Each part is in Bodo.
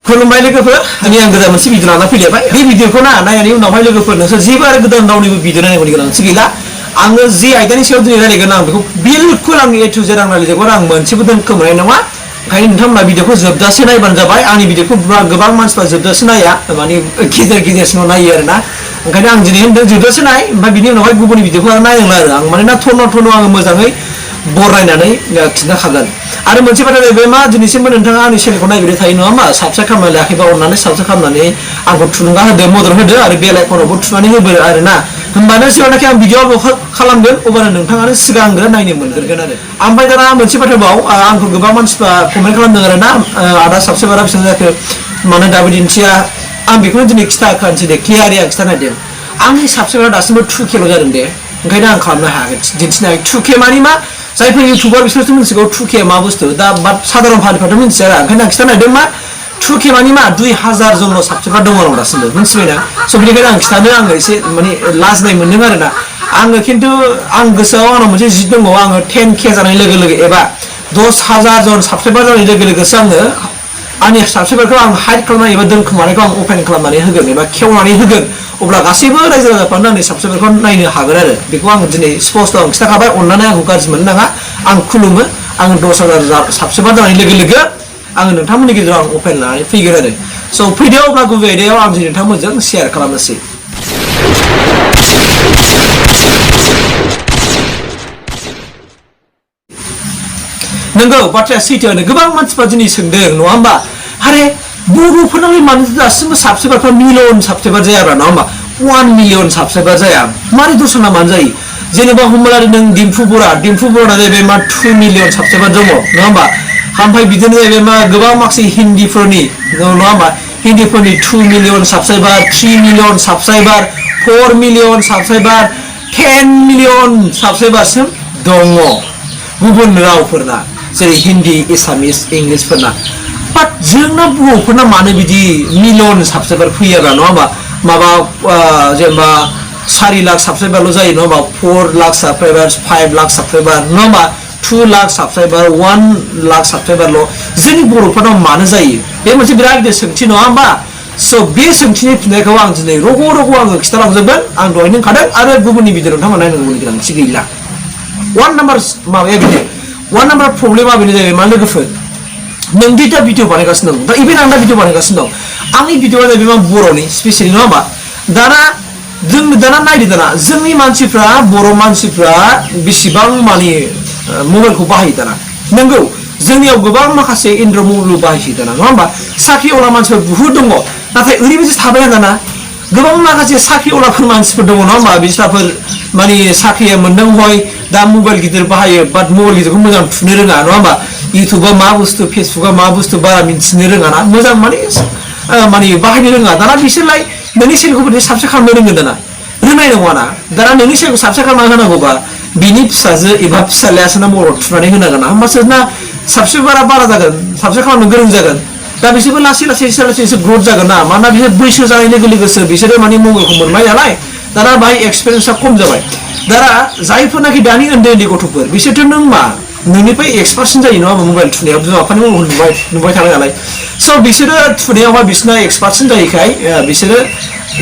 खुलुमबाय लोगोफोर दिनै आं गोदान मोनसे भिडिअ लाना फैलायबाय बे भिडिअखौ नायनायनि उनावहाय लोगोफोर नोंसोर जेबो आरो गोदान रावनिबो भिडिअ नायनांगौनि गोनांथि गैला आङो जे आयदानि सायाव दिनै रायलायगोन आं बेखौ बिलकुल आं ए टु जेड आं रायलायजोबगोन आं मोनसेबो दोनखोमानाय नङा ओंखायनो नोंथांमोना भिडिअखौ जोबजासे नायबानो जाबाय आंनि भिडिअखौ गोबां मानसिफ्रा जोबजासे नाया माने गेजेरसिनाव नायो आरोना ओंखायनो आं दिनै होनदों जोबजासे नाय ओमफ्राय बिनि उनावहाय गुबुननि भिडिअखौ आं नायनांला आरो आं मानोना थन' आङो मोजाङै बरायनानै खिन्थाखागोन आरो मोनसे बाथ्रा जाहैबाय मा दिनैसिमबो नोंथाङा आंनि चेनेलखौ नायबाय थायो नङा होमबा साबस्क्राइब खालामना लायाखैबा अननानै साबस्क्राइब खालामनानै आंखौ थुलुंगा होदो मदद होदो आरो बेल आइकनावबो थुनानै होबो आरोना होमबानो जेब्लानाखि आं भिडिअ खालामगोन अब्लानो नोंथाङानो सिगांग्रो नायनो मोनगोन आरो ओमफ्राय दाना मोनसे बाथ्राबाव आंखौ गोबां मानसिफ्रा कमेन्ट खालामदों आरोना आदा साबस्क्राइबारा बेसेबां जाखो मानो दाबो दिन्थिया आं बेखौनो दिनै खिन्थाखानोसै दे क्लियारै आं खिन्थानायदों आंनि साबस्क्राइबारा दासिमबो 2K ल' जादों दे ओंखायनो आं खालामनो हागोन दिन्थिनो 2K मानि मा जायफोर इउटुबार बिसोरथ' मिथिगौ 2K मा बुस्थु दा बाट साधारन फारिफ्राथ' मिथिया आरो ओंखायनो आं खिन्थानायदों मा 2K मानि मा 2000 जनल' साबस्क्राइबार दङ आंनाव दासिमबो मिथिबायना स' बेनिखायनो आं खिन्थानो आङो एसे माने लाजिनाय मोन्दों आरोना आङो खिन्थु आं गोसोआव आंनाव मोनसे जिद दङ आङो 10K जानाय लोगो लोगो एबा 10,000 जन साबस्क्राइबार जानाय लोगो लोगोसो आङो आंनि साबस्क्राइबारखौ आं हाइड खालामनानै एबा दोनखोमानायखौ आं अपेन खालामनानै होगोन एबा खेवनानै होगोन अब्ला गासैबो रायजो राजाफ्रानो आंनि साबस्क्राइबारखौ नायनो हागोन आरो बेखौ आं दिनै स्पस्ट आं खिन्थाखाबाय अननानै आंखौ गाज्रि मोननो नाङा आं खुलुमो आं 10,000 साबस्क्राइबार जानाय लोगो लोगो आङो नोंथांमोननि गेजेराव आं अपेन लानानै फैगोन आरो स' फैदो अब्ला गुबै आयदायाव आं दिनै नोंथांमोनजों शेयार खालामनोसै नंगौ बाथ्राया सैथोआनो गोबां मानसिफ्रा दिनै सोंदों नङा होमबा आरे बर'फोरनालाय मानो दासिमबो साबस्क्राइबारफ्रा मिलियन साबस्क्राइबार जायाब्रा नङा होमबा 1 मिलियन साबस्क्राइबार जाया मारै दर्शना मानो जायो जेनेबा हमला नों डिम्पु बरा जाहैबाय मा 2 मिलियन साबस्क्राइबार दङ नङा होमबा ओमफ्राय बिदिनो जाहैबाय मा गोबां माखासे हिन्दीफोरनि नङा होमबा हिन्दीफोरनि 2 million subscriber 3 million subscriber 4 million subscriber 10 million साबस्क्राइबारसिम दङ गुबुन रावफोरना जेरै हिन्दी एसामिस इंलिसफोरना बाट जोंना बर'फोरना मानो बिदि मिलियन साबस्क्राइबार फैयाब्रा नङा होमबा माबा जेनेबा 4 लाख साबस्क्राइबारल' जायो नङा होमबा 4 लाख साबस्क्राइबार 5 लाख साबस्क्राइबार नङा होमबा 2 लाख साबस्क्राइबार 1 लाख साबस्क्राइबारल' जोंनि बर'फोरनाव मानो जायो बे मोनसे बिराद गिदिर सोंथि नङा होमबा स' बे सोंथिनि फिननायखौ आं दिनै रग' आङो खिन्थालांजोबगोन आं दहायनो खादों आरो गुबुननि भिडिअ नोंथांमोना नायनांगौनि गोनांथि गैला 1 नाम्बार माबाया बिनो 1 नाम्बार प्रब्लेमा बेनो जाहैबाय मा लोगोफोर नों दि दा भिडिअ बानायगासिनो दं दा इभेन आं दा भिडिअ बानायगासिनो दं आंनि भिडिअआ जाहैबाय मा बर'नि स्पेसियेलि नङा होमबा दाना नायदो दाना जोंनि मानसिफ्रा बर' मानसिफ्रा बेसेबां माने मबाइलखौ बाहायो दाना नंगौ जोंनियाव गोबां माखासे एन्ड्रइड मबाइल बाहायसै दाना नङा होमबा साख्रिआवला मानसिफोर बुहुद दङ नाथाय ओरैबायदि थाबाय दाना गोबां माखासे साख्रिआवलाफोर मानसिफोर दङ नङा होमबा बिस्राफोर माने साख्रिया मोनदों हय दा मबाइल गिदिर बाहायो बाट मबाइल गिदिरखौ मोजां थुनो रोङा नङा होमबा इउटुबा मा बुस्थु फेसबुकआ मा बुस्थु बारा मिन्थिनो रोङा ना मोजां माने बाहायनो रोङा दाना बिसोरलाय नोंनि चेनेलखौ बोरै साबस्क्राइब खालामनो रोंगोन दाना रोंनाय नङा ना दाना नोंनि चेनेलखौ साबस्क्राइब खालामना होनांगौबा बिनि फिसाजो एबा फिसालायासो ना मबाइल थुनानै होनांगोन ना होमबासो ना साबस्क्राइबारा बारा जागोन साबस्क्राइब खालामनो गोरों जागोन दा बिसोरबो लासै ग्रथ जागोन ना मानोना बिसोर बैसो जानाय लोगो लोगोसो बिसोरो माने मबाइलखौ मोनबाय नालाय दाना बाहाय एक्सपिरियेन्सआ खम जाबाय दाना जायफोरनाखि दानि उन्दै गथ'फोर बिसोरथ' नों मा नोंनिफ्राय एक्सपार्टसिन जायो नङा होमबा मबाइल थुनायाव बिमा बिफानि मबाइल नुबाय थानाय नालाय स' बिसोरो थुनायावहाय बिसोरना एक्सपार्टसिन जायोखाय बिसोरो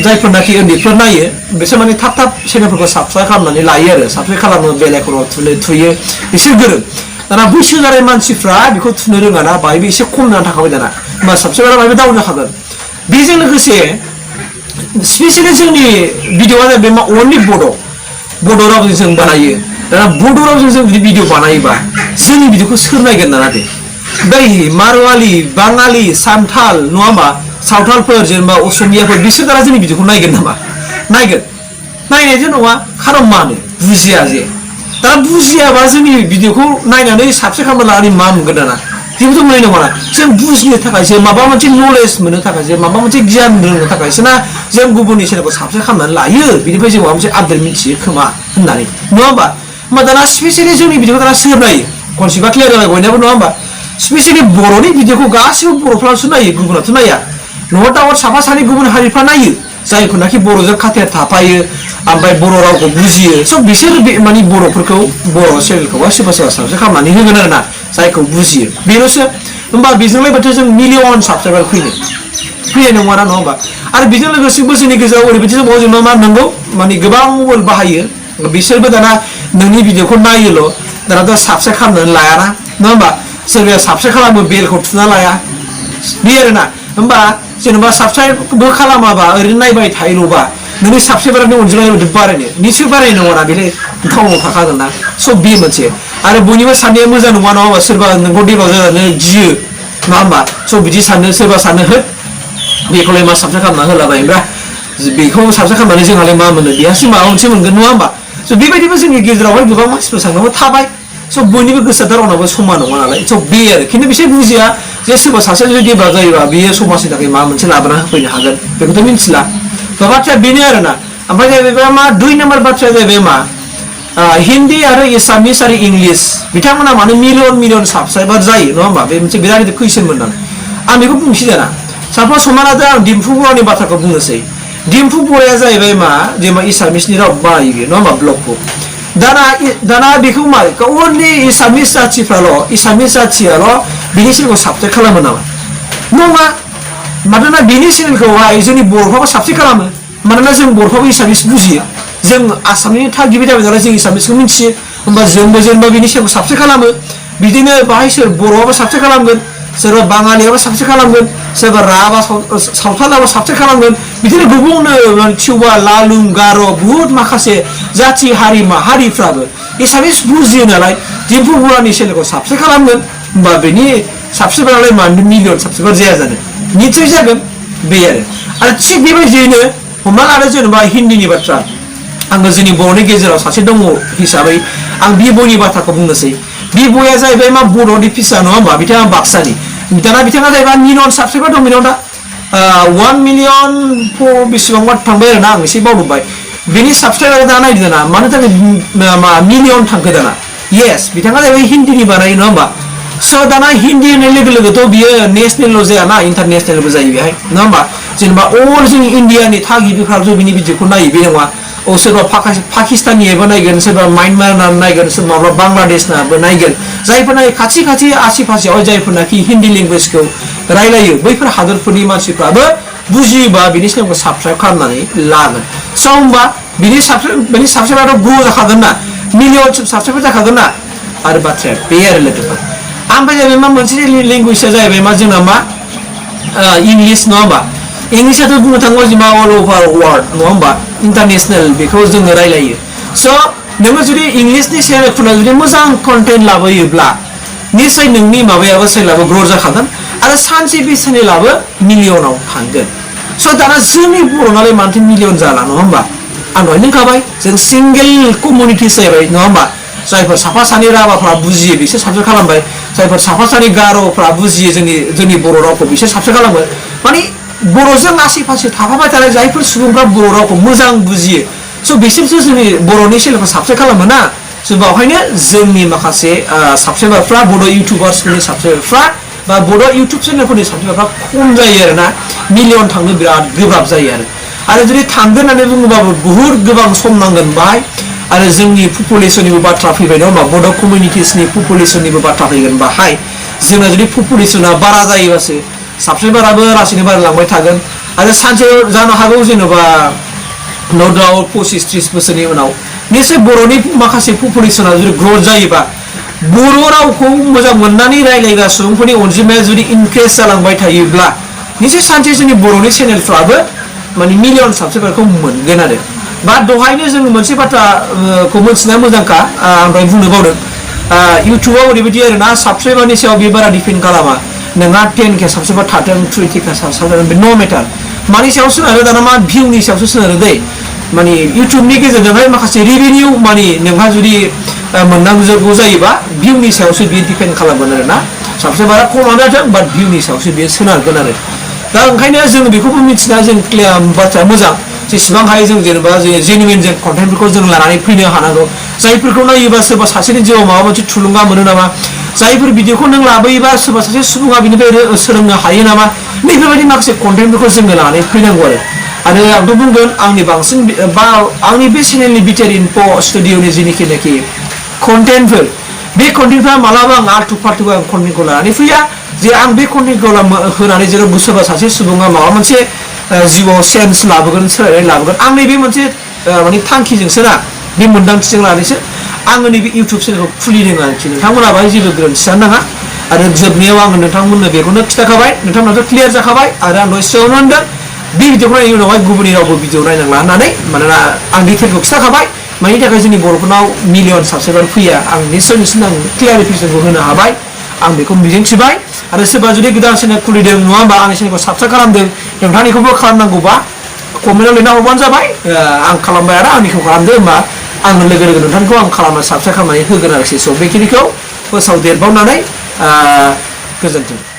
जायफोरनाखि उन्दैफोर नायो बिसोर माने थाब चेनेलफोरखौ साबस्क्राइब खालामनानै लायो आरो साबस्क्राइब खालामो बेल आइकनाव थुयो बिसोर गोरों दाना बैसो जानाय मानसिफ्रा बेखौ थुनो रोङा ना बाहायबो एसे खम जानानै थाखाबाय दाना होमबा साबस्क्राइबारा बाहायबो डाउन जाखागोन बेजों लोगोसे स्पेसियेलि जोंनि भिडिअआ जाहैबाय मा अनलि बड' रावजों जों बानायो दाना बड' रावजों जों जुदि भिडिअ बानायोबा जोंनि भिडिअखौ सोर नायगोन दाना दे बै मारवालि बाङालि सान्थाल नङा होमबा सावथालफोर जेनेबा असमियाफोर बिसोर दाना जोंनि भिडिअखौ नायगोन नामा नायगोन नायनायजों नङा खारन मानो बुजिया जे दाना बुजियाबा जोंनि भिडिअखौ नायनानै साबस्क्राइब खालामना लानानै मा मोनगोन दाना जेबोथ' मोननाय नङा जों बुजिनो थाखायसो माबा मोनसे नलेज मोननो थाखायसो माबा मोनसे गियान रोंनो थाखायसो ना जों गुबुननि चेनेलखौ साबस्क्राइब खालामनानै लायो बिनिफ्राय जों माबा मोनसे आपडेट मिथियो खोमा होननानै नङा होमबा दाना स्पेसियेलि जोंनि भिडिअखौ दाना सोर नायो कनसेप्टआ क्लियार जाबाय बयनाबो नङा होमबा स्पेसियेलि बर'नि भिडिअखौ गासिबो बर'फ्रासो नायो गुबुनाथ' नाया न'आव टाउन साफा सानै गुबुन हारिफ्रा नायो जायफोरनाखि बर'जों खाथिया थाफायो ओमफ्राय बर' रावखौ बुजियो स' बिसोर माने बर'फोरखौ बर' चेनेलखौबा सोरबा सोरबा साबस्क्राइब खालामनानै होगोन आरो ना जायखौ बुजियो बेल'सो होमबा बेजोंलायबाथ' जों मिलियन साबस्क्राइबार फैनाय नङा नङा होमबा आरो बेजों लोगोसेबो जोंनि गेजेराव ओरैबायदि दङ जों मा नंगौ माने गोबां मबाइल बाहायो बिसोरबो दाना नोंनि भिडिअखौ नायोल' दानाथ' साबस्क्राइब खालामनानै लायाना नङा होमबा सोरबाया साबस्क्राइब खालामो बेलखौ थुना लाया बे आरोना होमबा जेनेबा साबस्क्राइबबो खालामाबा ओरैनो नायबाय थायोल'बा नोंनि साबस्क्राइबारनि अनजिमाया ओरैनो बारायनो निसय बारायनाय नङा ना बेलाय गावनाव थाखागोन ना स' बे मोनसे आरो बयनिबो साननाया मोजां नङा नङा होमबा सोरबा नोंखौ डेभेलप जानो गियो नङा होमबा स' बिदि सानो सोरबा सानो होद बेखौलाय मा साबस्क्राइब खालामना होलाबायब्रा बेखौ साबस्क्राइब खालामनानै जोंहालाय मा मोनो बेहासो माबा मोनसे मोनगोन नङा होमबा स' बेबायदिबो जोंनि गेजेरावहाय गोबां मानसिफोर साननांगौ थाबाय स' बयनिबो गोसोआ रावनाबो समान नङा नालाय स' बे आरो खिन्थु बिसोर बुजिया जे सोरबा सासे जुदि डेभेलप जायोबा बेयो समाजनि थाखाय माबा मोनसे लाबोना होफैनो हागोन बेखौथ' मिथिला बाथ्राया बेनो आरोना ओमफ्राय जाहैबाय मा 2 नाम्बार बाथ्राया जाहैबाय मा हिन्दी आरो एसामिस आरो इंलिश बिथांमोना मानो मिलियन साबस्क्राइबार जायो नङा होमबा बे मोनसे बिराद कुइसनमोन आं बेखौ बुंसै दाना सापस हमनानै आं डिम्पु बर'नि बाथ्राखौ बुंनोसै डिम्पु बर'या जाहैबाय मा जेनेबा एसामिसनि राव बानायो बेयो नङा होमबा ब्लगखौ दाना बेखौ मा अनलि एसामिस जाथियाल' बिनि चेनेलखौ साबस्क्राइब खालामो नामा नङा मानोना बिनि चेनेलखौहाय जोंनि बर'फ्राबो साबस्क्राइब खालामो मानोना जों बर'फ्राबो एसामिस बुजियो जों आसामनि थागिबि जाबाय नालाय जों एसामिसखौ मिथियो होमबा जोंबो जेनेबा बिनि चेनेलखौ साबस्क्राइब खालामो बिदिनो बाहाय सोर बर'आबो साबस्क्राइब खालामगोन सोरबा बाङालियाबो साबस्क्राइब खालामगोन सोरबा राभा सावथालाबो साबस्क्राइब खालामगोन बिदिनो गुबुन टिउबा लालुं गार' बुहुत माखासे जाथि हारि माहारिफ्राबो एसामिस बुजियो नालाय डिम्पु बर'नि चेनेलखौ साबस्क्राइब खालामगोन होमबा बेनि साबस्क्राइबारालाय मानो मिलियन साबस्क्राइबार जाया जानो निसय जागोन बे आरो थिग बेबायदियैनो हमना लादो जेनेबा हिन्दीनि बाथ्रा आङो जोंनि बर'नि गेजेराव सासे दङ हिसाबै आं बि बयनि बाथ्राखौ बुंनोसै बि बयआ जाहैबाय मा बर'नि फिसा नङा होमबा बिथाङा बाक्सानि दाना बिथाङा जाहैबाय मिलियन साबस्क्राइबार दं बेनाव दा 1 मिलियन बेसेबांबा थांबाय आरोना आं एसे बावदोंबाय बेनि साबस्क्राइबार दा नायदो दाना मानो थाखाय मिलियन थांखो दाना येस बिथाङा जाहैबाय हिन्दीनि बानायो नङा होमबा स' दाना हिन्दी होननाय लोगो लोगोथ' बियो नेसनेलल' जायाना इन्टारनेसनेलबो जायो बेहाय नङा होमबा जेनेबा अल जोंनि इण्डियानि थागिबिफ्राबो बिनि भिडिअखौ नायो बे नङा सोरबा पाकिस्तानियाबो नायगोन सोरबा म्यानमार नायगोन सोरबा बांलादेशनाबो नायगोन जायफोरना खाथि आसि फासियाव जायफोरनाखि हिन्दी लेंगुवेजखौ रायलायो बैफोर हादरफोरनि मानसिफ्राबो बुजियोबा बिनि चेनेलखौ साबस्क्राइब खालामनानै लागोन स' होमबा बिनि साबस्क्राइबाराथ' ग्र' जाखागोन ना मिलियन साबस्क्राइबार जाखागोन ना आरो बाथ्राया बे आरो लोगोफोर ओमफ्राय जाहैबाय मा मोनसे लेंगुवेजआ जाहैबाय मा जोंना मा इंलिश नङा होमबा इंलिशआथ' बुंनो थाङोबा जोंहा अल अभार वार्ल्ड नङा होमबा इन्टारनेसनेल बेखौ जोङो रायलायो स' नोङो जुदि इंलिशनि चेनेलफोरना जुदि मोजां कन्टेन्ट लाबोयोब्ला निसय नोंनि माबायाबो चेनेलाबो ग्र' जाखागोन आरो सानसे बे चेनेलाबो मिलियनाव थांगोन स' दाना जोंनि बर'नालाय मानोथो मिलियन जाला नङा होमबा आं दहाय होनखाबाय जों सिंगेल कमिउनिटि जाहैबाय नङा होमबा जायफोर साफा सानै राभाफ्रा बुजियो बिसोर साबस्क्राइब खालामबाय जायफोर साफा सानै गार'फ्रा बुजियो जोंनि बर' रावखौ बिसोर साबस्क्राइब खालामो माने बर'जों आसि फासे थाफाबाय थानाय जायफोर सुबुंफ्रा बर' रावखौ मोजां बुजियो स' बिसोरसो जोंनि बर'नि चेनेलखौ साबस्क्राइब खालामो ना स' बेवहायनो जोंनि माखासे साबस्क्राइबारफ्रा बड' इउटुबार्सफोरनि साबस्क्राइबारफ्रा बा बड' इउटुब चेनेलफोरनि साबस्क्राइबारफ्रा खम जायो आरोना मिलियन थांनो बिराद गोब्राब जायो आरो जुदि थांगोन होननानै बुङोबाबो बुहुत गोबां सम नांगोन बाहाय आरो जोंनि पपुलेसननिबो बाथ्रा फैबाय नङा होमबा बड' कमिउनिटिसनि पपुलेसननिबो बाथ्रा फैगोन बाहाय जोंना जुदि पपुलेसना बारा जायोबासो साबस्क्राइबाराबो लासैनो बारायलांबाय थागोन आरो सानसेयाव जानो हागौ जेनेबा न' डाउट 25-30 बोसोरनि उनाव निसय बर'नि माखासे पपुलेसना जुदि ग्रथ जायोबा बर' रावखौ मोजां मोननानै रायलायग्रा सुबुंफोरनि अनजिमाया जुदि इनक्रिज जालांबाय थायोब्ला निसय सानसे जोंनि बर'नि चेनेलफ्राबो माने मिलियन साबस्क्राइबारखौ मोनगोन आरो बा दहायनो जों मोनसे बाथ्राखौ मोनथिनाया मोजांखा आं दहाय बुंनो बावदों इउटुबाव ओरैबायदि आरोना साबस्क्राइबारनि सायाव बे बारा डिपेन्ड खालामा नोंहा 10K साबस्क्राइबार थाथों 20K साबस्क्राइबार बे नो मेटार मानि सायाव सोनारो दाना मा भिउनि सायावसो सोनारो दै माने इउटुबनि गेजेरजोंहाय माखासे रेभिनिउ माने नोंहा जुदि मोननांगौ जायोबा भिउनि सायावसो बियो डिपेन्ड खालामगोन आरोना साबस्क्राइबारा खमानो जाथों बाट भिउनि सायावसो बियो सोनारगोन आरो दा ओंखायनो जों बेखौबो मिथिना जों बाथ्राया मोजां जेसेबां हायो जों जेनेबा जेनुइन जों कन्टेन्टफोरखौ जों लानानै फैनो हानांगौ जायफोरखौ नायोबा सोरबा सासेनि जिउआव माबा मोनसे थुलुंगा मोनो नामा जायफोर भिडिअखौ नों लाबोयोबा सोरबा सासे सुबुङा बिनिफ्राय सोलोंनो हायो नामा बेफोरबायदि माखासे कन्टेन्टफोरखौ जोङो लानानै फैनांगौ आरो आंथ' बुंगोन आंनि बांसिन बा आंनि बे चेनेलनि बिटिआर इनफो स्टुडिअनि जिनिखि कन्टेन्टफोर बे कन्टेन्टफ्रा मालाबा आं आल्टु फाल्टु आं कन्टेन्टखौ लानानै फैया जे आं बे कन्टेन्टखौ होनानै जेराव सोरबा सासे सुबुङा माबा मोनसे जिउआव सेन्स लाबोगोन सोलायनाय लाबोगोन आं नैबे मोनसे माने थांखिजोंसो ना बे मोन्दांथिजों लानानैसो आङो नैबे इउटुब चेनेलखौ खुलिदों आरोखि नोंथांमोनहा बाहाय जेबो गोरोन्थि सानो नाङा आरो जोबनायाव आङो नोंथांमोननो बेखौनो खिथाखाबाय नोंथांमोनाथ' क्लियार जाखाबाय आरो आं दहाय सिगाङावनो होनदों बे भिडिअखौ नायनायनि उनावहाय गुबुननि रावबो भिडिअ नायनांला होननानै मानोना आं डिटेलखौ खिथाखाबाय मानि थाखाय जोंनि बर'फोरनाव मिलियन साबसक्राइबार फैया आं निस्सय आं क्लियारिफिकेसनखौ होनो हाबाय आं बेखौ मिजिंथिबाय आरो सोरबा जुदि गोदान चेनेल खुलिदों नङा होमबा आंनि चेनेलखौ साबसक्राइब खालामदों नोंथांनिखौबो खालामनांगौबा कमेन्टआव लिरना हरबानो जाबाय आं खालामबाय आरो आंनिखौ खालामदो होमबा आङो लोगो लोगो नोंथांखौ आं खालामना साबसक्राइब खालामनानै होगोन आरोखि स' बेखिनिखौ फोसावदेरबावनानै गोजोन्थों